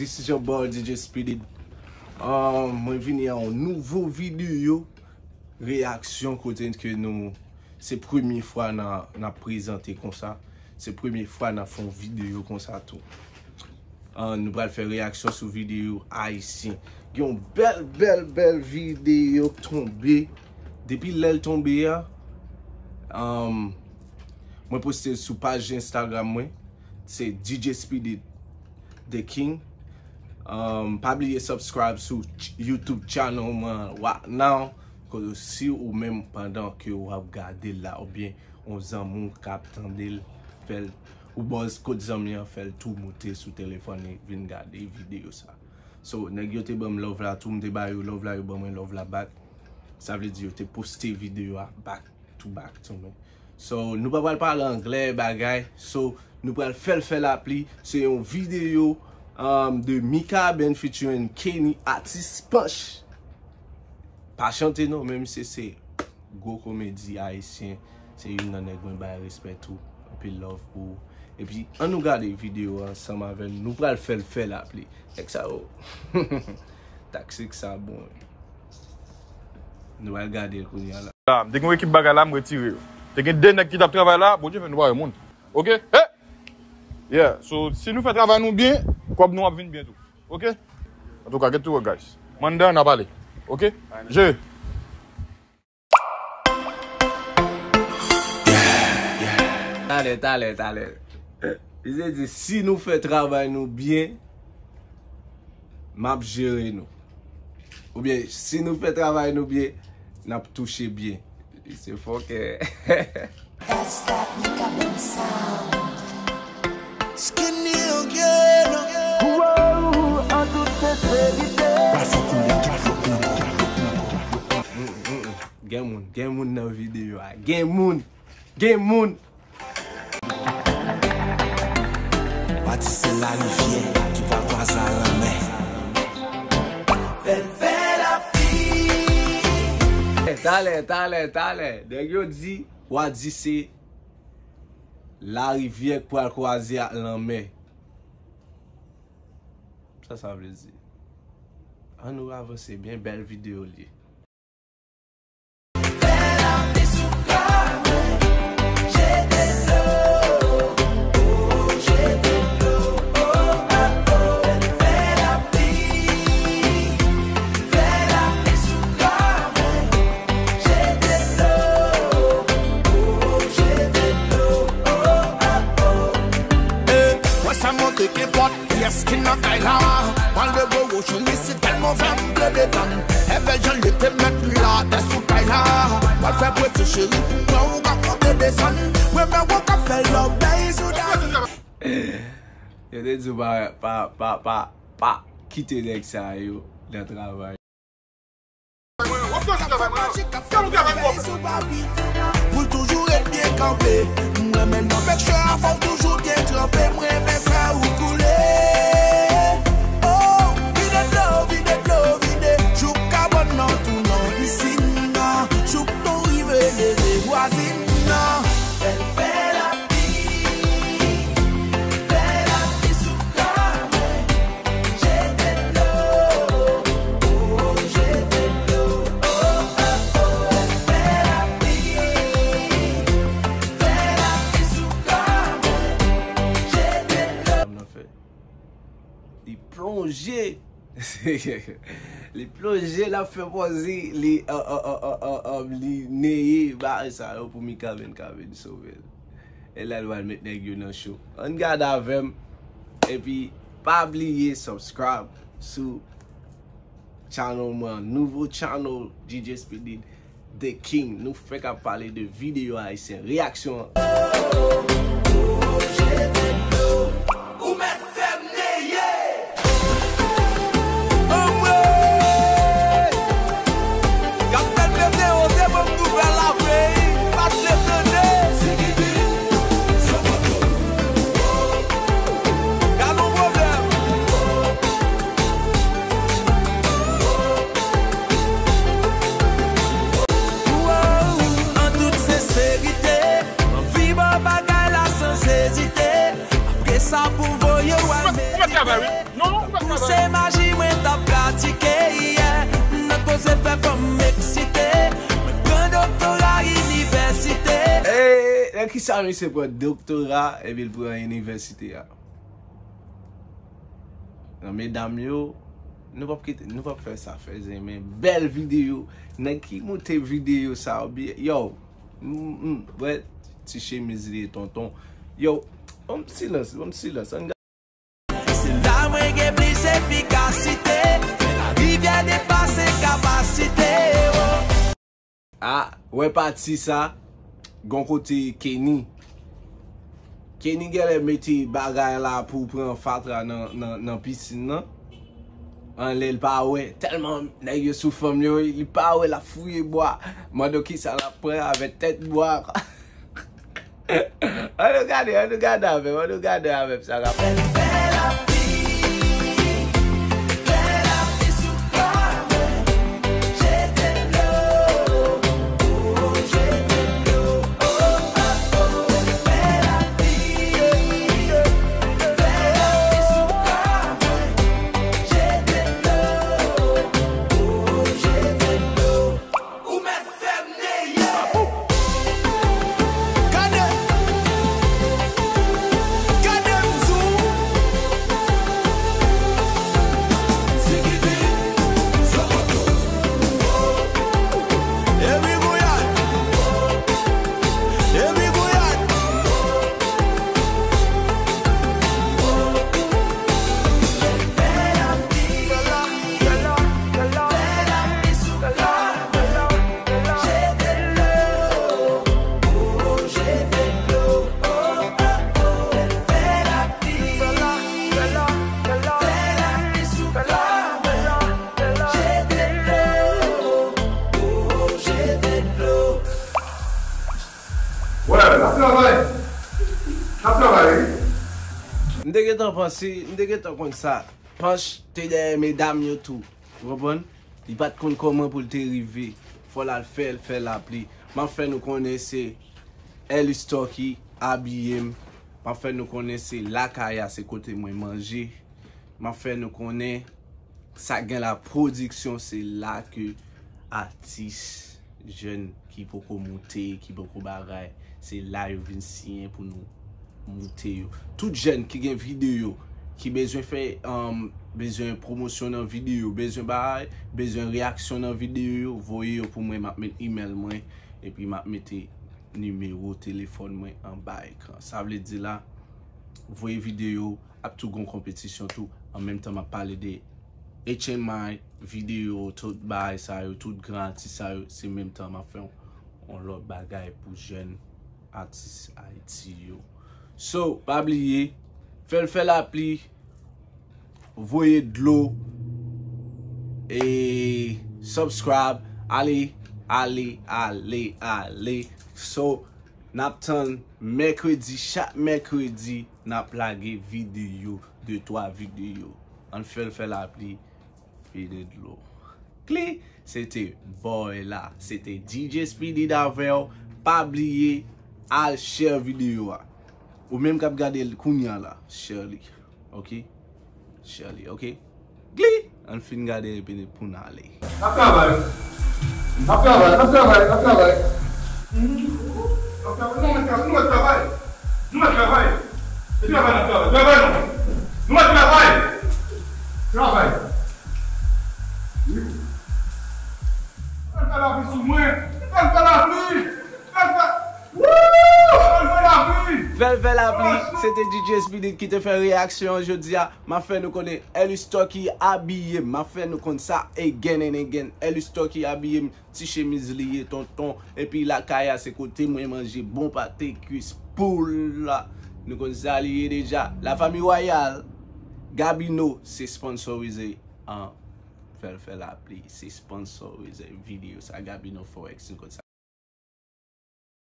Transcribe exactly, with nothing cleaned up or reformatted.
This is your boy D J Speedy. Um, mwen vini a yon nouvo videyo reyaksyon kote ke nou, se premye fwa n a, n ap prezante konsa. Se premye fwa n ap fè yon videyo konsa tou. Ah, nou pral fè reyaksyon sou videyo ayisyen. Gen yon bèl, bèl, bèl videyo k tonbe. Depi lè l tonbe a, um, mwen poste l sou paj Instagram mwen. Se D J Speedy The King. Um, pa bliye subscribe sou ch-, YouTube channel mwen right now. Kote si ou menm pandan ke w ap gade l la, oubyen yon zanmi w k ap tande l, fè l, ou buzz kot zanmi an, fè l tou moute sou telefòn li, vin gade videyo sa. So, nèg yo te ban m love la tou, m te ba yo love la, yo ban mwen love la back. Sa vle di yo te poste videyo a back to back to me. So, nou pa pral pale anglè, bagay. So, nou pral fè l fè lapli. Se yon videyo, um, de Mikaben featuring Kenny, atis Panch. Pa chante non, men misye se gwo komedi ayisyen. Se youn nan nèg mwen bay respè tou. Anpil love pou ou. Epi, ann nou gade videyo a ansanm avè l. Nou pral fè l fè lapli. Nèg sa yo. Taktik sa bon. Nou al gade l kounye a la. La, m te gen yon ekip bagay la, m retire yo. Te gen de nèg ki t ap travay la, Bondye fè nou pa wè moun. Oke? Hey! Yeah, so, si nou fè travay nou byen, kòb nou ap vin byen tou. Oke? Antouka, get to work, guys. M anndan, n a pale. Oke? Jere. Talè, talè, talè. Li te di, si nou fè travay nou byen, m ap jere nou. Oubyen, si nou fè travay nou byen, n ap touche byen. Se fòkè. That's that Mikaben sound. Skinny again. Wow, an tout senserite. Pral fè koule tout lòt nan kò. Mm, mm, mm. Gen moun, gen moun nan videyo a. Gen moun, gen moun. Pati se larivyè ki pral kwaze ak lanmè. Fè l fè lapli. Talè, talè, talè. Nèg yo di, w a di se larivyè k pral kwaze ak lanmè. Sa sa vle di? Ann nou avanse byen, bèl videyo l ye. Wè sa montre kenpòt. Kiyès ki nan kay la? Pral de gwo wo cheri, si tèlman fè m ple detann. Èvè jan li te mèt la, tè sou kay la. Pral fè prese cheri, pou mwen ou ka konte desann. Mwen men ou ka fè love bay sou dam. Yo te di w pa, pa, pa, pa, pa kite nèg sa yo nan travay. W ap fè travay mwen. Pou l toujou ret byen kanpe. M renmen l nan pèk chè a, fò w toujou byen tranpe. M renmen fè ou koule. Oh, vide dlo, vide dlo, vide. Jouk kabann nan tounen pisin nan. Jouk nou rive leve vwazin nan. Fè l fè lapli. Fè lapli sou kò mwen. Jete dlo, oh, jete dlo, oh, oh, oh. Fè lapli, fè lapli sou kò mwen. Jete dlo. Sa m nan fè? Li plonje. Li plonje, l ap fè pòz li, li, uh, uh, uh, uh, uh, uh, li neye bagay sa yo pou Mikaben ka vin sove l. E la l pral met nèg yo nan cho. Ann gade avè m. Epi, pa bliye subscribe sou channel mwen, nouvo channel D J Speedy The King. Nou fèk ap pale de videyo ayisyen. Reyaksyon an. Ou mèt fè m neye. Anmwey! Kaptèn Meteo te ban m nouvèl la, vre, pa t vle tande. Gad on pwoblèm. Wow, an tout senserite, anvi ba w bagay la. Sa pou voye w al medite. Non, non, non. Se maji mwen t ap pratike, yeah. M nan koze fè fanm eksite. Mwen pran doktora inivèsite. Hey, nan kisa misye pran doktora epi l pran inivèsite a? Nan medam yo, nou p ap kite, nou p ap fè sa fè zen, men bèl videyo. Nèg ki moute videyo sa, oubyen, yo, mm, mm, wè, ti chemiz li tonton. Yo, ban m silans, ban m silans. Ann gade. Se la mwen gen plis efikasite. Rivyè depase kapasite, oh. Ah, wè pati sa, gon kote Kenny. Kenny genlè mete bagay la pou pran fatra nan, nan, nan pisin nan. Anlè l pa wè, tèlman nèg yo sou fanm yo, li pa wè l ap fouye bwa. Mande w kisa l ap pran avèk tèt bwa. Ann nou gade, ann nou gade avè m, ann nou gade avè m sa k ap fèt. Ou mèt fè m neye. Gade, gade m di w. Zikidi, zokoto. Epi Gouyad. Epi Gouyad. Wè, n ap travay. N ap travay, wi. M te gentan panse, m te gentan konn sa. Panch te dèyè medam yo tou. Ou konprann? Li pa t konn kòman pou l te rive. Fò l al fè, l fè lapli. M ap fè nou konnen se Ellis Turkey abiye m. M ap fè nou konnen se lakay a, se kote mwen manje. M ap fè nou konnen sa gen la pwodiksyon, se la ke atis jèn ki poko moute, ki poko bagay, se la yo vin siyen pou nou moute yo. Tout jèn ki gen videyo, ki bezwen fè, um, bezwen pwomosyon nan videyo, bezwen bay, bezwen reyaksyon nan videyo yo, voye yo pou mwen, m ap met email mwen, epi m ap mete nimewo telefòn mwen anba ekran. Sa vle di la, voye videyo, ap tou gon konpetisyon tou. An menm tan, m ap pale de H M I, videyo, tout bagay sa yo, tout gran atis sa yo, se menm tan m ap fè yon, yon lòt bagay pou jèn atis Ayiti yo. So, pa bliye, fè l fè lapli, voye dlo, e subscribe, ale, ale, ale, ale. So, n ap tann mèkredi, chak mèkredi, n ap lage videyo, de twa videyo. Ann fè l fè lapli, vide dlo. Kli, se te boy la, se te D J Speedy avè w. Pa bliye, al share videyo a. Ou menm k ap gade l kounye a la, share li. Ok? Share li, ok? Gli! Ann fin gade epi pou n ale. N ap travay. N ap travay, n ap travay, n ap travay. Mhm. N ap travay, nou mèt travay, nou mèt travay. Nou mèt travay. Se travay n ap travay. Travay non. Nou mèt travay. Travay. Wi. Ann fè lapli sou mwen. Ann fè lapli. Ann fè, wouuu! Ann fè lapli. Fè l fè lapli, se te D J Speedy ki te fè reyaksyon an jodi a. M ap fè nou konnen Ellis Turkey abiye m. M ap fè nou konn sa again and again. Ellis Turkey abiye m, ti chemiz li ye tonton. Epi lakay a se kote mwen manje bon pate kwis poul la. Nou konn sa li ye deja. Lafanmi Wayal, Gabino se sponsorize an fè l fè lapli. Se sponsorize videyo sa, Gabino Forex, nou konn sa.